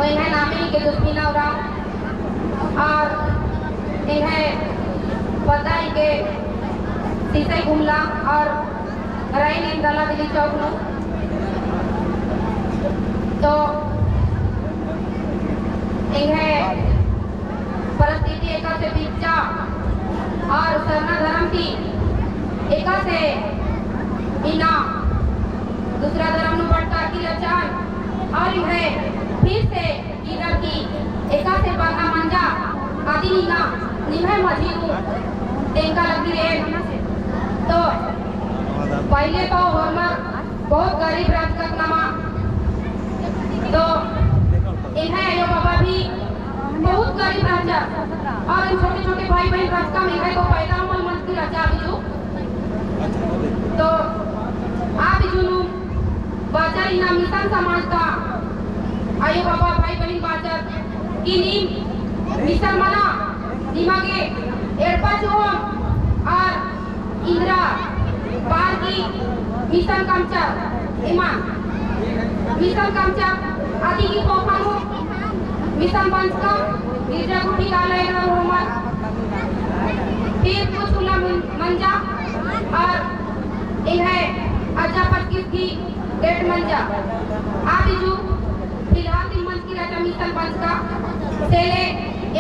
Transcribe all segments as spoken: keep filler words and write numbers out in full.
तो एंग्है नामे हिके जोसफिना उराँव और एंग्है पता हिके सिसई गुमला और रई नीन दला दिल्ली चौक नू। तो एंग्है परिस्थिति एकासे बिच्चा और सरना धरम ती एकासे इन्ना दूसरा धरम नू भटकाकी रहचन और एंग्है फिर से इधर की एकासे बरना मंजा अदिन इन्ना निम्है मझी नू तेंगका लगी रई। तो पहले तो होरमर बहुत गरीब रहचकत नमा। तो एंग्है अयो बाबा भी बहुत गरीब रहचर और एन छोटे छोटे भाई बहिन रहचकम, एंग्है तो पैदा मल मंजकी रहचा आ बिजु। तो आ बिजु नू बाचर इन्ना मिशन समाज ता अयो बाबा भाई बहिन बाचर कि नीम मिशन मना, निमा गे एड़पा चिओम और इन्द्रा बार की मिशन कमचर, एमा मिशन कमचर, अदी की ख़ोख़ा नू मिशन बंचका, गिरजा गुट्ठी काला एरा होरमर। फिर कुछ उल्ला मन-, मंजा और एंग्है अज्जा पचकिस की date मंजा। आ बिजु फिलहाल ती मंजकी रहचा मिशन बंचका, से ले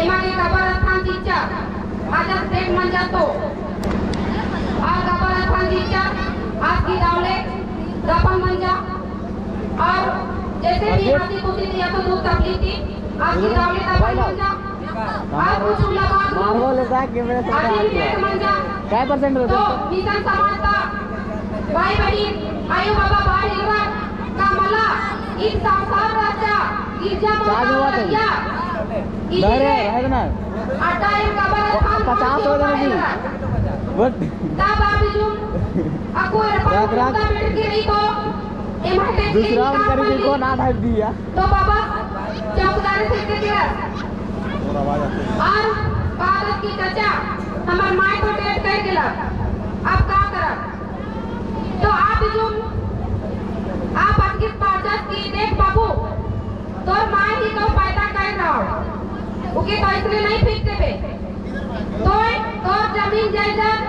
एमा गे कबर स्थान चिच्चा, अज्जा date मंजा तो। आ कबर स्थान चिच्चा, आस गही दव ले दफन मंजा। और जैसे भी हंसी खुशी ती या तो दुख तकलीफ ती, आस गही दव ले दफन मंजा। और कुछ उल्ला बाद नू मारवा ले जाके मेरे से अदी भी date मंजा। कै percent हो तो मिशन समाज ता भाई बहिन, अयो बाबा, बाहर इन्द्रा का मला, ईद संसार रहचा, गिरजा मंदिर रहचा। इदी रे, अड्डा एम कबर स्थान पचास हो जाना जी। But तब आ बिजुन, अक्कु एड़पा नू बैठ के रई तो, एम्है दूसरा उनकर भी को ना ढाल दिया। तो बाबा चौकीदारी से के किया? और बात की चाचा, हमर माय तो date कर गेला, अब का करब? तो आ बिजुन, आ पचकिस बाचस कि देख बाबू, तोर माय ही तो पैदा कर रहा, उके तो इसने नहीं फेंक देबे। तोय, तोर जमीन जायदाद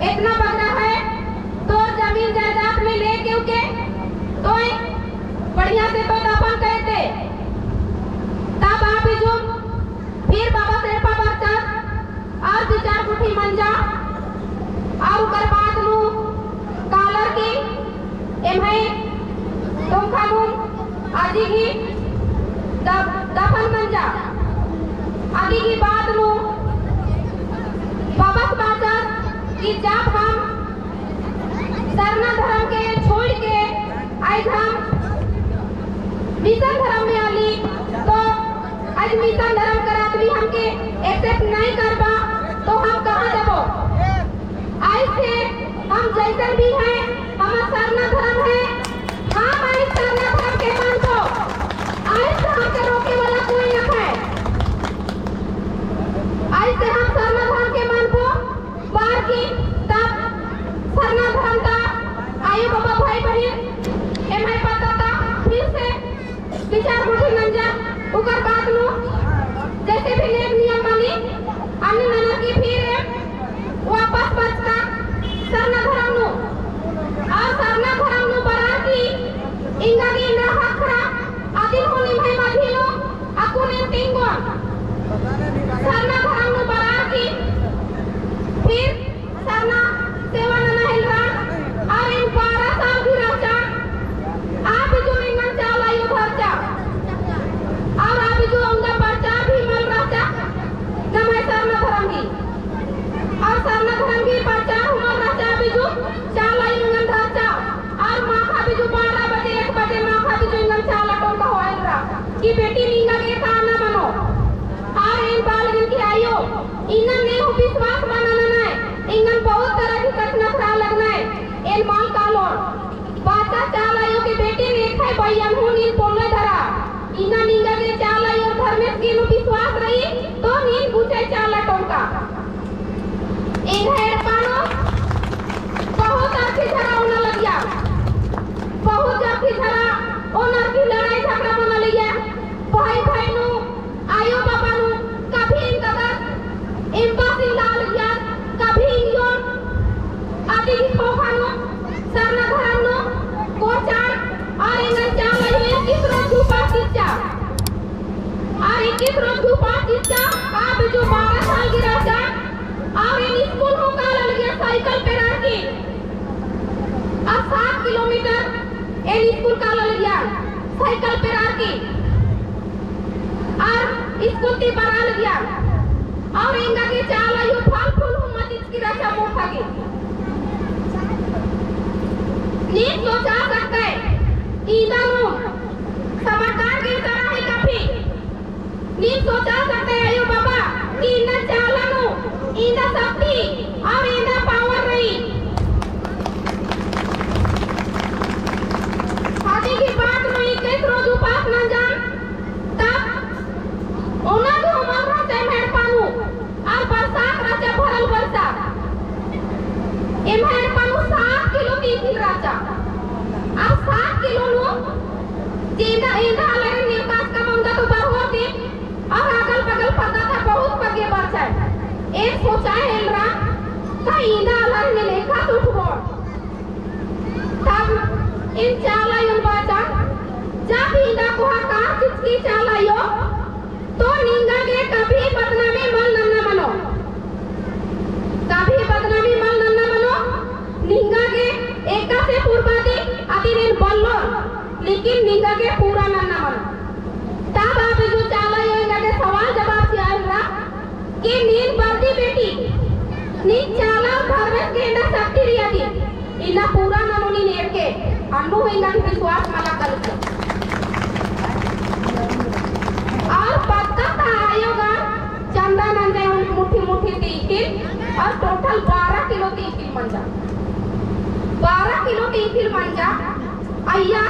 इतना बगरा है, तोर जमीन जायदाद में लेके उके, तोय बढ़िया से तो दफन कर दे। तब आ बिजुन फिर बाबा से एड़पा बरचस और विचार गुट्ठी मंजा और उकर बाद नू कालर की एम्है टोंका नू अदी गही द-, दफन मंजा। अदी गही बाद नू बाबस बाचस कि जब हम सरना धरम के छोड़ के आइज हम मिशन धरम में आली, तो आइज मिशन धरम कर आदमी हमके accept नहीं करबा, तो हम कहाँ जाबो? आइज से हम जैसन भी हैं, हमर सरना धरम है, हम आइज सरना धरम के मानबो, आइज से हमके रोके वाला कोई न है। आइज से हम सरना धरम के मानबो, बार की तब सरना धरम ता आयो बाबा भाई बहिन एम्है पद्दा ता फिर से विचार गुट्ठी नंजा। उकर बाद नू जैसे भी नेग नियम मनी अन्ने ननर की फिर एम वापस बरचका सरना धरम नू। आ सरना धरम नू बरर की एंगा गे एन्देर ख़क्खरा अदिन हूँ निम्है मझी नू अक्कुन एन तिंगोन। सरना धरम नू बरर की फिर सरना सेवा नना हेलरा, और एन बारह साल की रहचा, आ बिजुन एंगन चाला आयो धरचा, और आ बिजुन ओंगा प्रचार भी मल रहचा, नम्है सरना धरम ही। और सरना धरम की प्रचार हूँ मल रहचा, आ बिजुन चाला आयो एंगन धरचा, और माखा बिजु बारह बजे, एक बजे माखा बिजु एंगन चाला टोंका होअलरा कि बेटी निंगा गे ताना मनो। और एन बालगन की आयो, इन्ना ने हूँ विश्वास मना ननय, एंगन बहुत तरह की कठिन खरा लगनय, एन मल कालोन। बाचा चाला आयो के बेटी ने खाय बइयन हूँ नीन पोल्लोय धरा, इन्ना निंगा गे चाला आयो धर्मेस गे नू विश्वास रई, तो नीन गुचय चाला टोंका। एंग्है एड़पा नू बहुत अरखी झरा ओना लगिया, बहुत अरखी झरा ओना अरखी लड़ाई झगड़ा मना लगिया। भाई इस रोज धूपा चिच्चा, आ बिजु बारह साल की रहचा, और एन स्कूल हूँ काला लगिया साइकिल पेरार की। आ सात किलोमीटर एन स्कूल काला लगिया साइकिल पेरार की। और स्कूल ती बरआ लगिया। और एंगा गे चाला अयो फल फूल हूँ मत चिचकी रहचा मोख़ा गे। नीन सोचा सकते, इदा नू समझदार गे तरह ही काफी। नीन सोचा सकते अयो बाबा कि इन्ना चाला नू इन्ना शक्ति और इन्ना power रई। शादी की बात नू इक्कीस रोज उपास नंजन, तब ओना दो मल रहचा एम्है एड़पा नू, और बरसात रहचा, भरल बरसात। एम्है एड़पा नू सात किलो तीखिल रहचा। अब सात किलो नू जेदा, एदा आलर नेवतास का मंगा तो बरहोर दिम, और अगल बगल पद्दा ता बहुत पगे बरचर। एन सोचा हेलरा, ता इदा आलर ने लेखा तो उठबोर। तब एन चाला अयोन बाचा, जब इदा कोहा का चिचकी चाला अयो, तो निंगा गे कभी बदनामी मल नन्ना मनो। कभी बदनामी मल नन्ना मनो। निंगा गे एकासे पुरबादी अदिन एन बल्लोन, लेकिन निंगा गे पूरा नन्ना मनो। तब आ बिजु चाला अयो एंगा गे सवाल जवाब चिआ हेलरा कि नीन बरदी बेटी, नीन चाला और धर्मेस गे एन्दा शक्ति रई अदिन, इन्ना पूरा ननो नीन एरके, अन्नु हूँ एंगन विश्वास मला कलके। और पद्दा ता अयो गा चंदा नंजय मुट्ठी मुट्ठी तीखिल और total बारह किलो तीखिल मंजा। बारह किलो तीखिल मंजा। अइय्या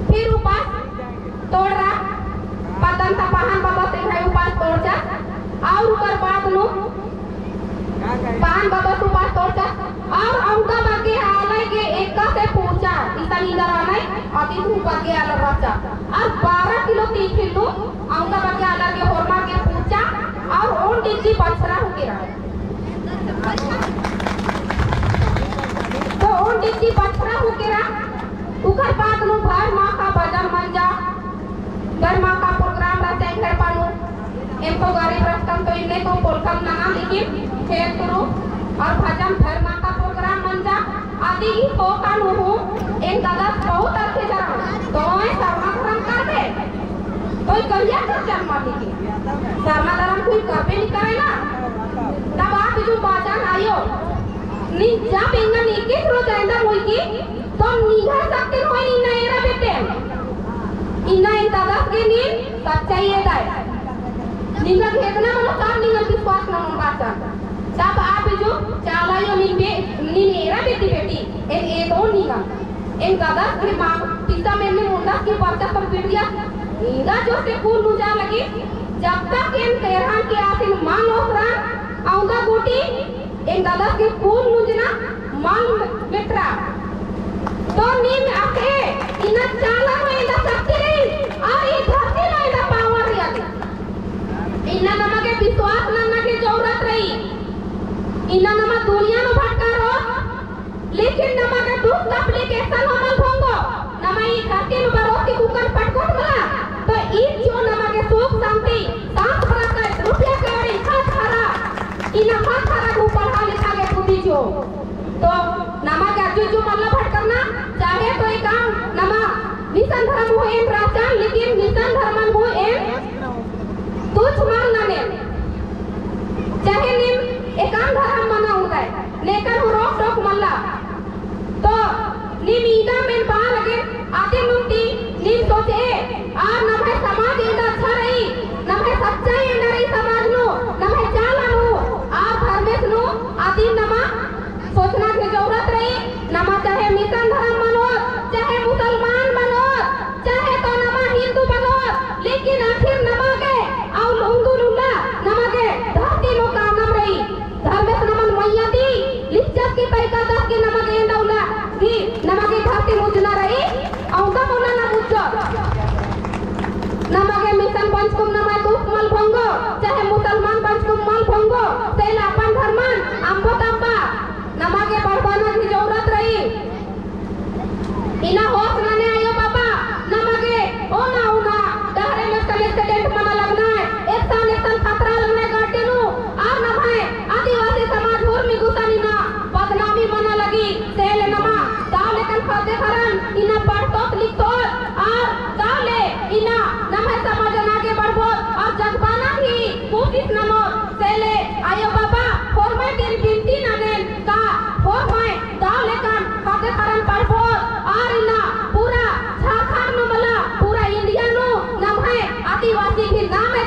फिर उपास तोड़रा, पद्दन ता पहान बाबस एंग्है उपास तोड़चस, और उकर बाद नू पहान बाबस उपास तोड़चस, और अउंदा बग्गे आलर गे एकासे पूछा, इसन इन्ना रअनर, अदिन हूँ बग्गे आलर रहचा, और बारह किलो तीखिल नू अउंदा बग्गे आलर गे होरमा गे पूछा, और ओन डिग्गी बछरा हूँ केरा। तो ओन डिग्गी बछरा हूँ केरा, उकर बाद नू भर माखा भजन मंजा, भर माखा program रहचा एंग्है एड़पा नू। एम तो गरीब रहचकन तो इन्ने तो पोल्लकन नना, लेकिन खेल तुरु और भजन भर माखा program मंजा। अदी ई ख़ोख़ा नू हूँ एन दादस बहुत अरखे जरा, तो एन सरना धरम करबे, तो ई कहिया कर जन्मा लेकिन सरना धरम कोई करबे नी करे ना। तब आ बिजु बाचन अयो, नीन जब एंगन इक्कीस रोज एन्दा मुइकी, तो निंग्है शक्तिन होई इन्ना एरा बेद्दय। इन्ना एन दादस गे नीन सच्चाई एदय। निंगा गे एदना मनो तब निंगन विश्वास ननोन बाचन। तब आ बिजु चाला अयो नीन बे-, नीन एरा बेद्दी बेटी, एन एदोन निंगन। एन दादस गे मा-, पिता मेन्ने मुंडस गे बरचस तो पिटियस। निंगा जोर से खून नू जा लगी, जब तक एन एरहन की आसिन मल ओसरन, अउंदा गूटी एन दादस गे खून मुंजना मल मेटरा। तो नीम अख़े, इन्ना चाला नू एन्दा शक्ति रई, और ई धरती नू एन्दा power रई अदी। इन्ना नमा गे विश्वास नन्ना गे जरूरत रई। इन्ना नमा दुनिया नू भटकारओत, लेकिन नमा गे दुख तकलीफ एकसन हूँ मल भोंगो। नमा ई धरती नू बरओत की कुक्कन पटकोत मला, तो ई जो नमा गे सुख शांति, सात भरा का रुपया कौड़ी, खत भरा, इन्ना खत भरा को पढ़ा लिखा गे खुदी जो। तो नमा गे अज्जु जो मल्ला भटकरना, चाहे तो एकअम नमा मिशन धर्म हूँ एन रहचन, लेकिन मिशन धर्मन हूँ एन तुच्छ मल ननेम। चाहे नीम एकअम धर्म मना उदय, नेकन हूँ रोक टोक मल्ला। तो नीम इदा मेन बआ लगेन, अदिन नुम ती नीम सोचे, आर नम्है समाज एन्दा अच्छा रई, नम्है सच्चाई एन्दा रई समाज नू, नम्है चाला नू, आर धर्मेस नू, अदिन नमा सोचना गे जरूरत रई। नमा चाहे मिशन धर्म मनोत, चाहे मुसलमान मनोत, चाहे तो नमा हिंदू मनोत, लेकिन आखिर नमा गे अउर उन्दुल उल्ला नमा गे धरती नू कानम रई। धर्मेस नमन मइय्याँ ती लिखचस की तइका दस की नमा गे एन्दा उल्ला की नमा गे धरती मुजना रई, अउंदा मुन्ना ना मुज्जो। नमा गे मिशन बंचकुम नमा दुख मल भोंगो, चाहे मुसलमान बंचकुम मल भोंगो, सेल अपन धर्मन अम्बो तब्बा। नमा गे बढ़बाना की जरूरत रई। इन्ना होश नने अयो बाबा, नमा गे ओना ओना डहरे में कने accident मना लगना, इन्ना पढ़तोत लिखतोत और दव ले इन्ना नम्है समाजन आगे बढ़बोत और जगबाना ही कोशिश ननोत। से ले आयो बाबा होरमय तिर बिनती ननेन का होरमय दव लेकन ख़द्द ख़र्रन पढ़बोत और इन्ना पूरा झारखंड नू मला पूरा इंडिया नू नम्है आदिवासी ही नाम